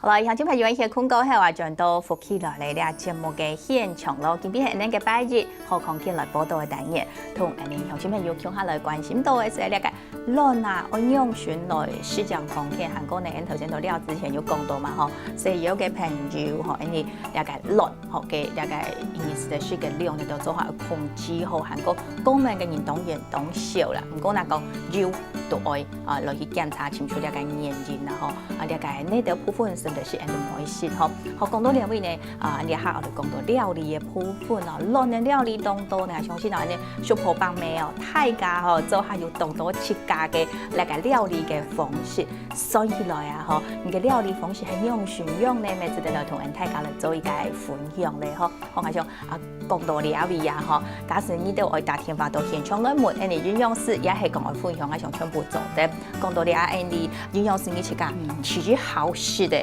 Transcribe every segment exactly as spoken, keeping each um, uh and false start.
好了，鄉親朋友，一歇睏過後啊，轉到福氣來了這節目个現場咯。今晡日係𠊎等个拜一，好康健來報到个單元，同𠊎等鄉親朋友共下來關心到个係這个卵啊，愛仰般來食正康健。還過呢，𠊎等頭先在尞之前有講到嘛吼，所以有个朋友吼，𠊎等這个卵吼，个這个意思係个量呢，都做好控制好，還過過敏个人當然當少啦。毋過若講有，都愛啊來去檢查清楚這个原因啦吼。 啊，這个內底部分真的係恁樣毋好食吼。好，講到這位呢，啊，這下𠊎就講到料理个部分哦，卵个料理當多呢，相信啊，恁樣叔婆伯姆哦，大家吼，做下有當多自家个那个料理个方式。算起來啊，吼，你个料理方式係仰般樣呢？乜值得來同𠊎等大家來做一个分享咧吼。好，𠊎想啊，講到這位啊，吼，假使你都愛打電話到現場來問，恁樣營養師也係講愛分享，𠊎想全部做得。講到這，恁樣營養師你自家，嗯，其實好食个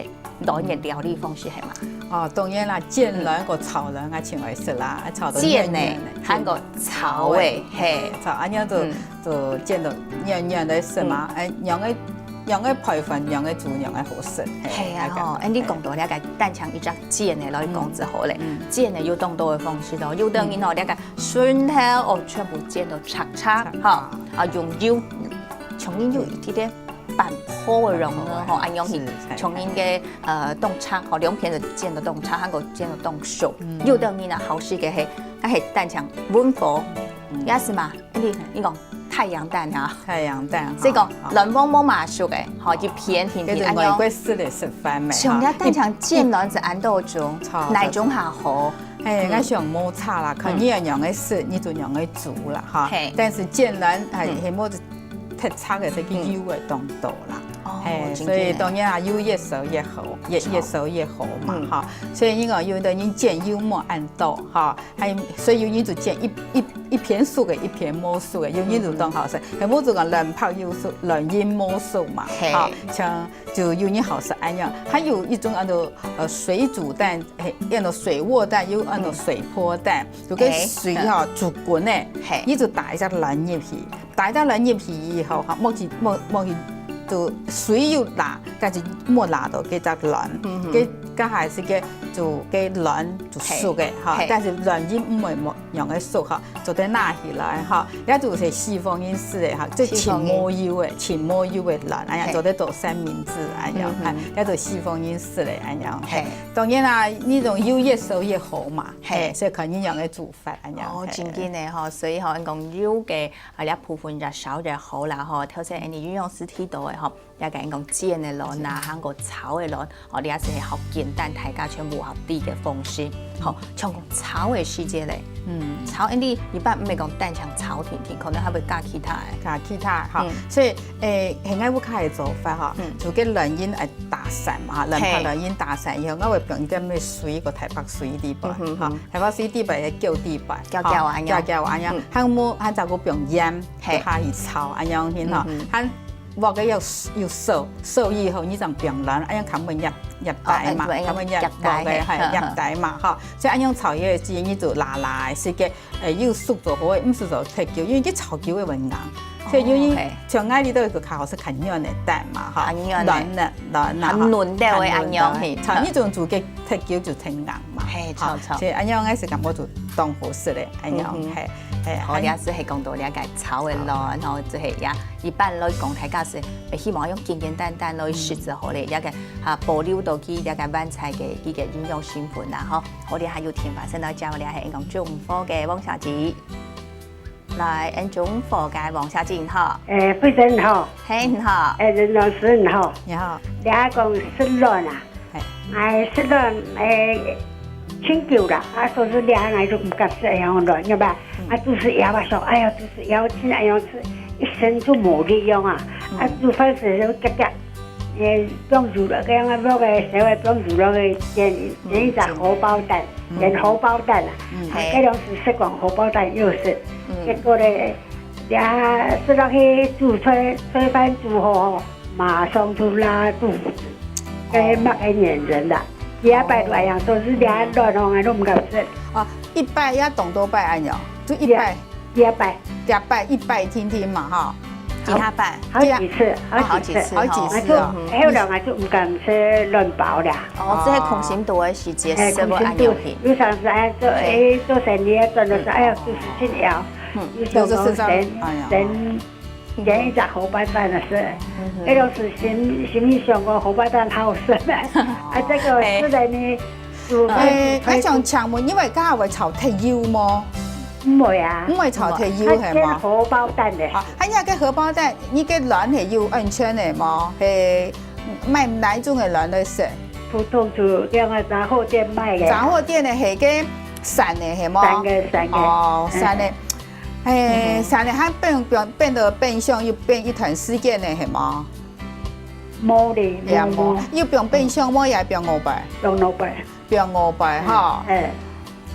卵个料理方式係嘛？哦，當然啦，煎卵个炒卵啊，盡愛食啦，啊炒到煎个，軟軟个，還過炒个，嘿，炒，恁樣就，嗯，就煎到軟軟个食嘛，嗯，哎，樣个，樣个配飯，樣个煮，樣个好食，嘿，係啊，吼，哎，你講到這个單淨一隻煎个來講就好咧，嗯，煎个有當多个方式咯，有的人哦，這个 蒜頭哦，全部煎到赤赤，赤赤，吼，啊，用油，像人有一點點半泡个樣呢，吼，恁樣去，係，像人个，呃，當赤，吼，兩片就煎到當赤，還過煎到當熟。嗯。有的人啊，好食个係，該係單淨文火，嗯，也係嘛，你，你講太陽蛋啊，太陽蛋，所以講，吼，卵黃無嘛熟个，吼，一片平平，該就外國式个食法咩，像這單淨煎卵係恁多種，吼，哪種較好？ 嘿，嗯，𠊎想無差啦，看你愛仰般个食，你就仰般个煮啦，哈。嘿。但是煎卵，哎，嗯，係無特別个，這个油會當多啦。嗯。哦，嘿，真緊欸。所以當然啊，油越少越好，越，哦，越少越好嘛，嗯，哈。所以你講有的人煎油無恁多，哈，還，所以有人就煎一，一，一片熟个，一片無熟个，有人就當好食。嗯，嗯。還無就講卵白有熟，卵仁無熟嘛，嘿，哈，像 就有人好食恁樣。還有一種安到，呃，水煮蛋，嘿，安到水臥蛋，又安到水波蛋，嗯，就該水吼，嘿，煮滾咧，嘿，你就打一隻卵入去，打一隻卵入去以後，哈，莫去，莫，莫去，就水有抐，但是莫抐到該隻卵，嗯哼，該，該還係該，就該卵就熟个，嘿，哈，嘿，但是卵仁毋會莫 仰般个熟哈，做得拿起來哈，這就係西方人食个哈，這盡無油个，盡無油个卵，恁樣做得做三明治恁樣，嗯哼，哈，這就西方人食个恁樣。嘿，當然啦，你種油越少越好嘛，嘿，嘿，所以看你仰般个煮法恁樣。哦，嘿，真緊个吼，所以吼，講油个啊，這部分越少越好啦吼。頭先𠊎等營養師提到个吼， 也跟你講煎个卵啊，還過炒个卵，哦，這係好簡單，大家全部好知个方式。好，像講炒个時節咧，嗯，炒，你一般毋係講單淨炒定定，可能還會加其他个。加其他，哈，嗯，所以，誒，現在屋下个做法哈，嗯，就該卵仁愛打散嘛，哈，卵白，嘿，卵仁打散以後，𠊎會放一點仔水，个太白水裡背，嗯哼，哈，太白水裡背，个叫裡背，攪攪啊，哈，攪攪啊，嗯，還無，還再過放鹽，嘿，下去炒，恁樣去哈，嗯哼，還 鑊个要，要燒，燒以後你正放卵，恁樣較毋會壓，壓底嘛，哦，較毋會壓鑊个，嘿，壓底嘛，吼。所以恁樣炒个時，你就抐抐个，係个，誒，有熟就好，毋熟就忒久，因為佢炒久會硬。所以有人，哦，嘿，像𠊎這兜就較好食較軟个蛋嘛，吼。較軟个。卵呢，卵啊，較嫩个恁樣，嘿，炒你種煮个忒久就忒硬嘛，嘿，吼，炒，炒。所以恁樣𠊎係感覺就當好食个，恁樣，嗯哼，嘿，嘿，好，這係講到這个炒个卵，吼，這係也 一般來講，大家係希望用簡簡單單來食就好咧，這个哈保留到佢這个飯菜个一个營養成分啦吼。𠊎等還有電話線來接，𠊎等係講中火个王小姐。來，𠊎中火个王小姐，你好。誒，慧珍你好。嘿，你好。誒，任老師你好。你好。你還講食卵啊？ 嘿。哎，食卵，哎，盡久啦，啊，所以這下𠊎就毋敢食恁樣卵，對吧？嗯。啊，肚屎枵啊，想，哎呀，肚屎枵，盡恁樣食，一身就無力樣啊。嗯。啊，煮飯時就遽遽，哎，放豬肉，該樣啊，放个燒个放豬肉个煎，嗯，煎一隻荷包蛋，嗯，煎荷包蛋啊。嗯。啊，嘿。該當時食講荷包蛋又食，嗯，結果咧，呀，食落去煮菜，菜飯煮好吼， 馬上就拉肚子，該麼个原因啦。第二擺都恁樣，所以這卵吼，𠊎都毋敢食。哦，一擺也當多擺恁樣，就一擺。第二擺。第二擺，一擺定定嘛，吼。幾下擺？好幾次，好幾次，好幾次哦。啊，就，嗯。後來啊，就毋敢食卵包啦。哦，這係空心肚个時節，哎，食無恁容易。空心肚，有常時哎，做，哎，做生理啊，轉到時，哎呀，肚屎真枵。嗯。有時候先，哎呀。先，先一隻荷包蛋啊，食。嗯哼。哎，老師心，心裡想講荷包蛋好食啊。啊，這個，哎。食了呢，煮飯，哎，煮菜，𠊎想請問，因為該下會炒忒油無？毋會啊。毋會炒忒油，係無？佢煎荷包蛋个。啊，還有該荷包蛋， 你个卵係有安全个無？係買哪一種个卵來食？普通就兩个雜貨店賣个。雜貨店个係个散个係無？散个，散个。哦，嗯。散个。哎，嗯哼。散个，佢冰，冰，冰到冰箱又冰一段時間个係無？無咧，也無。無，無。又放冰箱無，也放外背？放外背。 放外背吼。哎。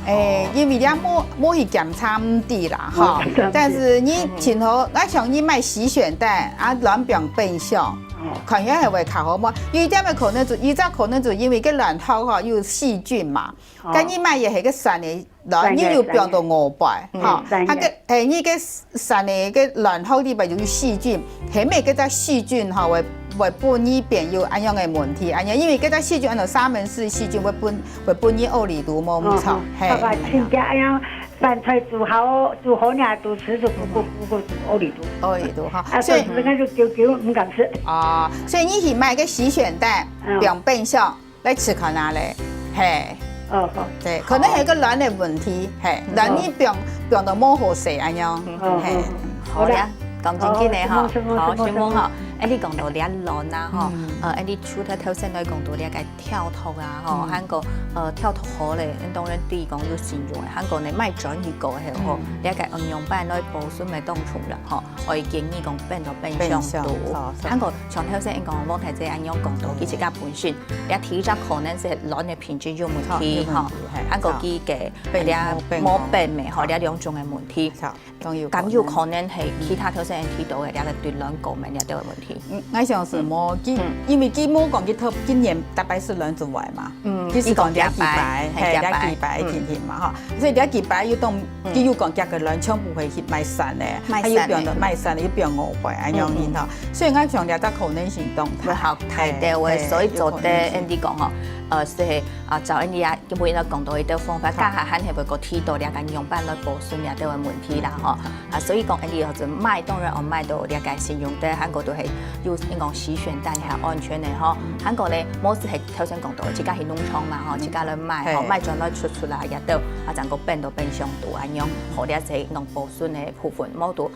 哎，哦。因為你無，無去檢查，毋知啦，吼。無檢查，毋知。但是你盡好，嗯哼。𠊎想你買洗選蛋，啊，卵放冰箱，哦。看樣係會較好無？有一點个可能就，有一隻可能就因為个卵殼吼有細菌嘛，哦。該你買个係个散个卵，散个，你又放到外背，散个。吼，嗯，散个。佢个，哎，你个 散个个卵殼裡背有細菌，係毋係該隻細菌吼，會，會分你變有恁樣个問題，恁樣，因為該隻細菌，安到沙門氏細菌會分，會分你屙痢肚，無毋著，哦，嘿。爸爸親家，哎呀，飯菜煮好，煮好了，肚屎就咕咕咕咕就屙痢肚。屙痢肚哈，啊，所以所以應該就久久毋敢食。啊，所以你去買个洗選蛋，嗯。放冰箱， 來試看下咧，嘿。哦，好。對，可能係个卵个問題，嘿，嗯。卵你放，放到無好勢恁樣，嗯。哦，嘿。哦，哦。好啦，好啦。講正經个吼，好，承蒙，承蒙，好，承蒙。承蒙吼。哎，你講到這卵啊，吼，嗯。呃，哎，你除忒頭先來講到這个跳脫啊，吼，嗯。還過，呃，跳脫好咧，當然第一講有信用个，還過呢，莫轉去過後，吼，嗯。這个營養板來保存个當中啦，吼，我會建議講放到冰箱肚。冰箱，好，好。還過像頭先講，無太濟恁樣講到，嗯。佢自家本身 這第一隻可能係卵个品質有問題，吼，有問題，嘿，還過佢个，這無冰个，吼，這兩種个問題。好，當有可能。敢有可能係其他頭先提到个這个對卵過敏這兜个問題？嗯，𠊎想係無，佢，嗯。因為佢無講佢特，今年大概係卵子壞嘛，嗯，佢係講這幾擺，佢講幾擺，嘿，嘿，幾擺。這幾擺，嗯。定定嘛，吼，所以這幾擺又當 嗯。佢有講佢个卵全部會去買散个，買散个。還有放到買散个，又放外背，恁樣，嗯，嗯。然後，所以𠊎想這隻可能性當大。會好大个，嘿，所以做得，嘿，有可能性。Andy講吼，呃，係，啊，照Andy啊，今晡日講到一个方法，好。這下還係會過提到這个樣板來保存這兜个問題啦，吼。嗯。啊，所以講Andy就買，當然愛買到這个信用个，還過都係有，應該講洗選蛋係安全个吼。嗯。還過呢，無就係頭先講到，自家去農場嘛，吼，嗯。自家來買，吼，嘿。買轉來出出來，這兜，啊，正過冰到冰箱肚，恁樣，好，這係能保 存个部分，無就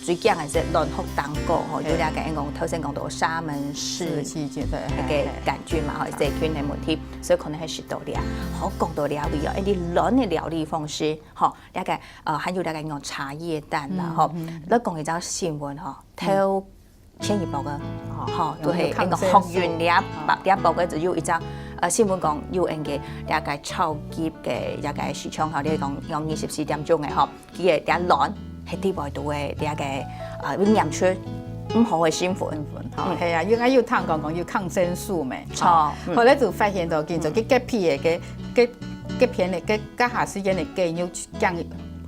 最驚个係卵殼當高吼，嘿。有這个講頭先講到沙門氏，是，是，是，對，嘿，个，嘿。桿菌嘛，吼，嘿。細菌个問題，所以可能會食到這。好，講到這位哦，哎，你卵个料理方式，吼，這个，呃，還有這个用茶葉蛋啦，嗯，吼，嗯。你講一條新聞吼，嗯。頭 前一駁个，吼，吼，就係用抗生素。該个學運這一駁，哦。這一駁个就有一隻，呃，新聞講有恁个這个超級个這个市場吼，你講用二十四點鐘个吼，佢个這卵係裡背肚个這个，呃，驗出毋好个成分。成分，吼，嗯。係啊，應該有聽講講有抗生素咩，著，吼，嗯。後來就發現到，見做嗯。佢隔壁个，佢，佢，佢片个，佢，佢下時間个雞肉 驚，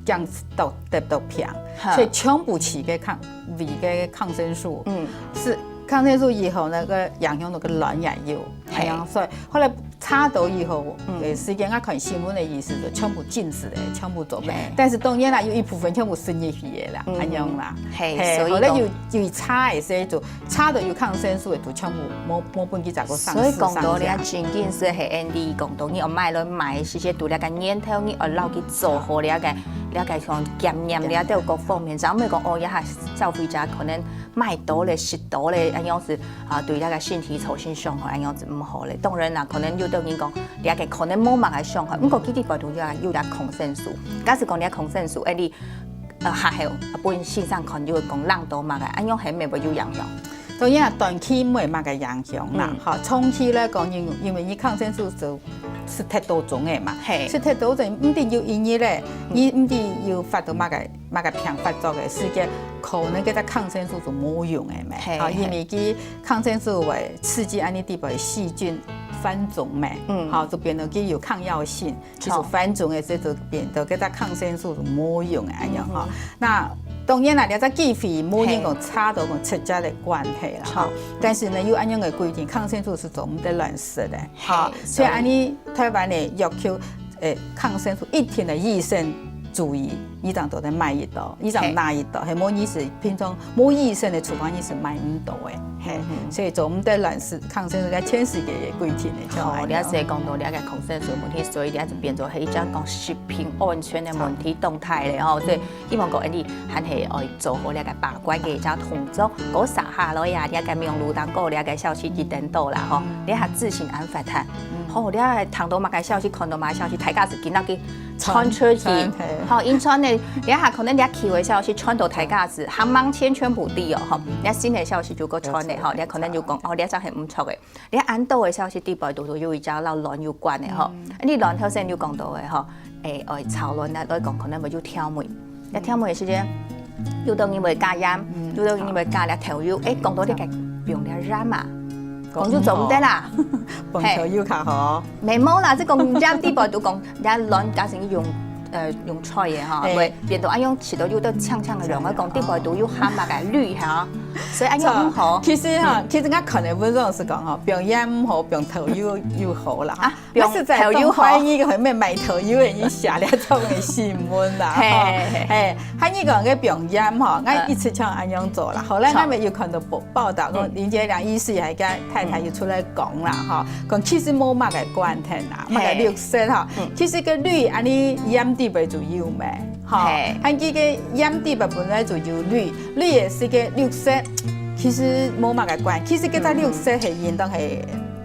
驚到得到病，哈。所以全部試个抗，餵个抗生素，嗯。係抗生素以後呢，該影響到該卵也有，嘿。恁樣，所以後來查到以後，嗯。呃，時間𠊎看新聞个意思就全部禁止个，全部做。嘿。但是當然啦，有一部分全部食入去个啦，嗯。恁樣啦。嘿，嘿，所以講後來有，有查个時候就 查到有抗生素个，就全部無，無分佢再過上市所以講到這，上架。正經係Andy講到，你愛買來買，係係到這个源頭，你愛摎佢做好這个，這个像檢驗這兜各方面，正毋係講哦，這下消費者可能買多咧、食多咧，恁樣係，啊，對這个身體造成傷害，恁樣係毋好咧。當然啦，可能有兜人講，這个可能無麼个傷害，毋過佢裡背肚有，有這抗生素。假使講這抗生素，Andy 呃，學校啊，分先生看就會講冷到麼个，恁樣係毋係會有影響？當然啊，短期無麼个影響啦，嗯。吼，長期來講，因，因為你抗生素就食忒多種个嘛，嘿。食忒多種，毋定有一日咧，嗯。你毋定有發到麼个，麼个病發作个時間，可能該隻抗生素就無用个咩，嘿，吼，因為佢抗生素會刺激恁呢裡背細菌繁殖咩，嗯。吼，就變到佢有抗藥性。 其實繁殖个時就變到該隻抗生素就無用个恁樣吼。嗯哼。那當然啦，這隻機會無人講查到講直接个關係啦，哈。但是呢，有恁樣个規定，抗生素係做毋得亂食个，哈。所以恁樣台灣个藥局，誒，抗生素一定个醫生注意，你正做得買得到，你正拿得到，係無你係平常無醫生个處方你係買毋到个，係。所以做毋得亂食抗生素，在全世界个規定个，像哦，恁樣。你係講到你个抗生素問題，所以你係變做係一隻講食品安全个問題動態咧，吼，所以 希望講恁樣還係愛做好這個把關个一隻動作。過續下來呀，這個網路當中這個消息一等到啦吼，這下資訊恁發達，吼，這下聽到麼个消息，看到麼个消息，大家係緊緊去傳出去，吼，因傳个，這下可能這舊个消息傳到大家係還吂完全無知哦，吼，這新个消息就過傳咧，吼，這可能就講哦，這隻係毋著个。 你恁多个消息底背肚肚有一隻摎卵有關个吼，你卵頭先有講到个吼，誒，愛炒卵啊，來講可能會有調味，該調味个時間，有兜人會加鹽，有兜人會加粒豆油，誒，講到你該放粒鹽啊，講就做毋得啦，放豆油較好。無啦，這講鹽底背肚講，這卵假使你用，呃，用菜个吼，會變到啊用起到有兜嗆嗆个卵，講底背肚有含麼个氯哈，所以恁樣毋好。其實哈，其實𠊎看个文章係講吼，放鹽毋好，放豆油又好啦。啊， 放豆油好。𠊎實在當懷疑个，後面賣豆油个人寫這種个新聞啦，吼。嘿，嘿，嘿。嘿，還有講个放鹽吼，𠊎一直像恁樣做啦。後來𠊎乜有看到報，報導講，林杰良醫師還跟太太有出來講啦，吼，講其實無麼个關係啦，麼个綠色吼，其實个氯恁樣鹽底背就有咩，吼，嘿。還有个鹽底背本來就有氯，氯也係个綠色，其實無麼个關，其實个綠色係應當係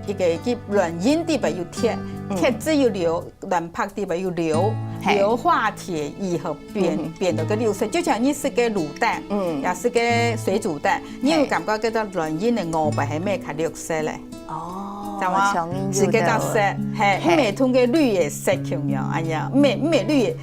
一個佢卵仁底背有鐵，鐵質有硫，卵白底背有硫，硫化鐵以後變，變到个綠色，就像你食个滷蛋，嗯，也係个水煮蛋，你有感覺該隻卵仁个外背係無較綠色咧？哦，知無？像恁樣个。係个較色，嘿，嘿。毋係同个綠个色共樣，哎呀，毋係，毋係綠个，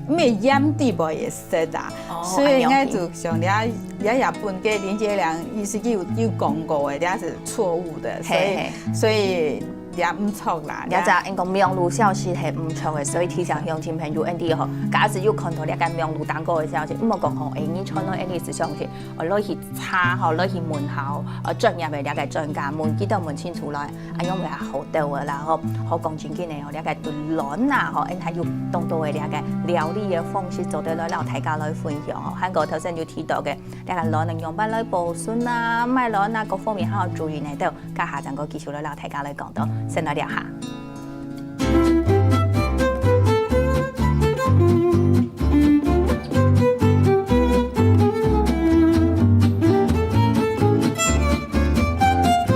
毋係鹽底背个色啊。哦，所以應該就像你啊，也也分个林杰良醫師有有講過个，這係錯誤个，所以，嘿，嘿。所以 也毋著啦。這隻應該網路消息係毋著个，所以提醒鄉親朋友，恁樣吼，假使有看到這個網路當中个消息，毋好講吼，誒，你傳到恁樣就相信，哦，落去查吼，落去問下吼，呃，專業个這個專家問，記得問清楚來，恁樣會好兜个啦吼。好講正經个吼，這個對卵啊吼，𠊎等有當多个這個料理个方式做得來摎大家來分享吼。還過頭先有提到个，這個卵个樣般來保存啊，買卵啊，各方面還要注意呢，都 該下正過繼續來摎大家來講到，先來尞下。